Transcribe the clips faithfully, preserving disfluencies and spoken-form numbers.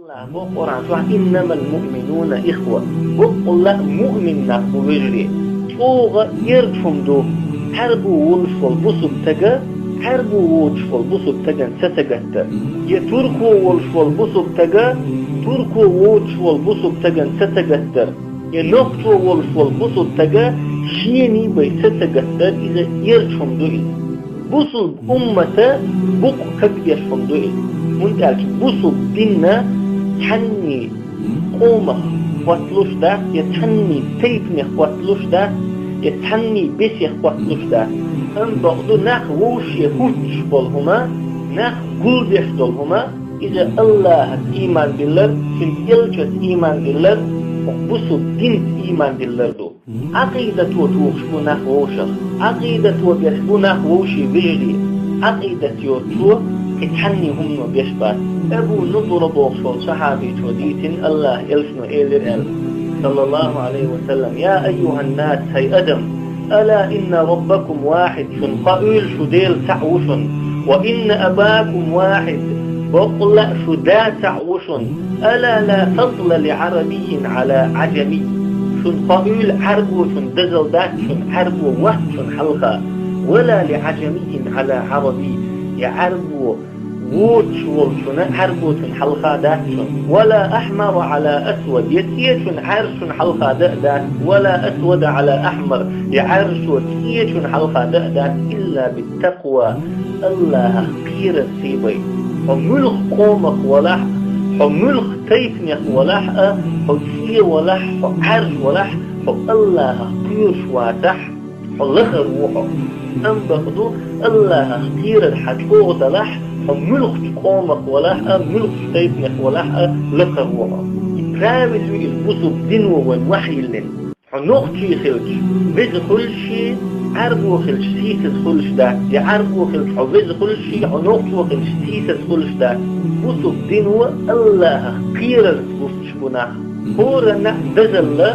Аллаха боху Къуръан чохь: «Иннамал муъминуна ихва». Баккъалла а муъмин нах бу вежарий. ЧӀогӀа эрча хӀума ду, Ӏаьрбо волуш волу бусулба стага Ӏаьрбо воцуш волу бусулба стагана ца сагатдар, я турко волуш волу бусулба стага турко воцуш волу бусулба стагана ца сагатдар, я нохчо волуш волу бусулба стага шений бен ца сагатдар, иза эрча хӀума ду иза. Бусулба уммата букъ кагбеш хӀума ду иза, хӀунда аьлча бусулба динна цхьанний къомах хотталуш дац, я цхьанний тайпанех хотталуш дац, я цхьанний бесех хотталуш дац. Амма бакъду, нах вовше хӀуттуш болу хӀума, нах гулдеш долу хӀума, иза Аллахьаца ийман диллар, Цуьнан элчанца ийман диллар, бусулба динца ийман диллар ду. Ӏакъидато тухуш бу нах вовшах. Ӏакъидато беш бу нах вовшийн вежарий. Ӏакъидат йоцучо кхин цхьанний хӀумано беш бац. Абу Нудра бохуш волу сахьабичо дийцина, Аллахьан элчано элира аьлла, саллаллаху Ӏалайхи ва саллам: «Я айюхьан-нас, хӀай адам, ала инна раббакум вахьид, шуна хаийла шу Дела цхьаъ ву шуна, ва инна абакум вахьид, баккъалла а шу да цхьаъ ву шуна. Ала ла фадла ли Ӏарабиййин Ӏала Ӏажамий. Шуна хаийла, Ӏаьрбочун дозалла дац шуна, Ӏаьрбо вац шуна хьалха, ва ла ли Ӏажамиййин Ӏала Ӏарабий, я Ӏаьрбо воцуш волчунна Ӏаьрбочун хьалха дац шуна, ва ла ахьмара Ӏала асвад, я цӀечун Ӏаьржачун хьалха дан а дац, ва ла асвада Ӏала ахьмар, я Ӏаьржачо цӀечун хьалха дан а дац, илла биттакъва, Аллахьах кхерар сий бен. Хьо муьлхха къомах валахь а, хьо муьлхха тайпанех валахь а, хьо цӀе валахь, хьо Ӏаьржа валахь, хьо Аллахьах кхоьруш вацахь, хьо лахара ву хьо. Амма бакъду, Аллахьах кхерар хьан чӀогӀа далахь, хьо муьлххачу къомах валахь а, муьлххачу тайпанех валахь а, лакхара ву хьо». И правил ю иза бусулба дино вайна вахьйиллина. Хьо нохчи хилча, веза хуьлуш, Ӏаьрбо хилча, сийсаза хуьлуш дац, я Ӏаьрбо хилча, хьо веза хуьлуш, хьо нохчо хилча, сийсаза хуьлуш дац. Бусулба дино Аллахьах кхерарца гуш бу нах. ХӀоранна а дозалла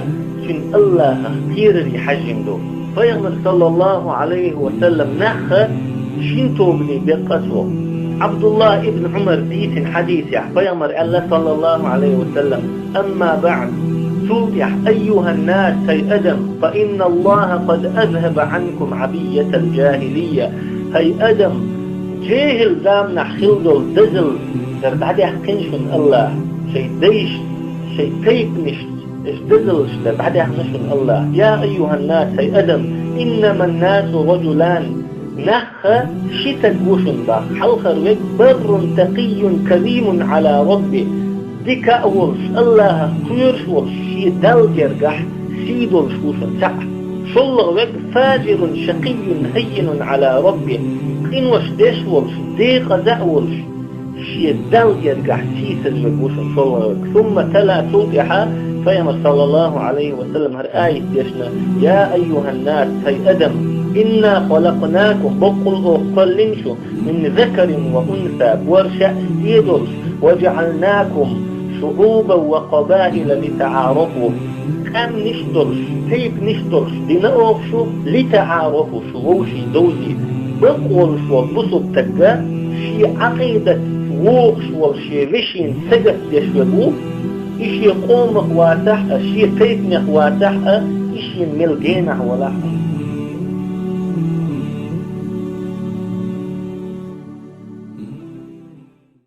цуьнан Аллахьах кхераре хьаьжжина ду. Пайхамар, саллаллаху Ӏалайхи ва саллам, нахха шина тобане бекъа а цо. Ӏабдуллахь ибн Ӏумара дийцина хьадисехь Пайхамара аьлла, саллаллаху Ӏалайхи ва саллам: «Амма баӀд, цул тӀаьхьа, айюхьан-нас, хӀай адам, фа инна Аллахьа къад азхьаба Ӏанкум Ӏабийятал жахӀилийя». ХӀай адам, жехӀил заманахь хилла долу дозалла дара дӀадаьккхина шуна Аллахьа, шайн дайшца, шайн тайпанашца, Иш дозаллаш дар дӀадаьхна шуна Аллахьа. Я айюхьан-нас, хӀай адам, иннаман-насу раджулан. Нахха ши стаг ву шуна боху. Хьалхара верг баррун такъийюн каримун Ӏала рабби. Дика а волуш, Аллахьах кхоьруш а волуш, шен Далла гергахь сий долуш ву шуна цхьаъ. ШоллагӀа верг фажирун шакъийюн хӀаййинун Ӏала рабби. Къинош деш а волуш, декъаза а волуш, шен Далла гергахь сийсаза верг ву шуна шолгӀа верг. Сумма тала, цул тӀаьхьа Пайхамар, саллаллаху Ӏалайхи ва саллам, хӀара аят дешна: «Я айюхьан-нас, хӀай адам, инна халакънакум, баккъал оха кхоьллина шу, мин закарин ва унса, борша а, стен а долуш, ва жаӀалнакум шуӀубан ва къабаила литаӀарафу». Къаьмнаш а долуш, тайпанаш а долуш дина оха шу, литаӀарафу, шу вовшийн довзийта. Бакъ волуш волу бусулба стаг шен Ӏакъидат вохуш волу шен вешина сагатдеш верг ву, и шен къомах вацахь а, шен тайпанех вацахь а, и шена мел генахь валахь а.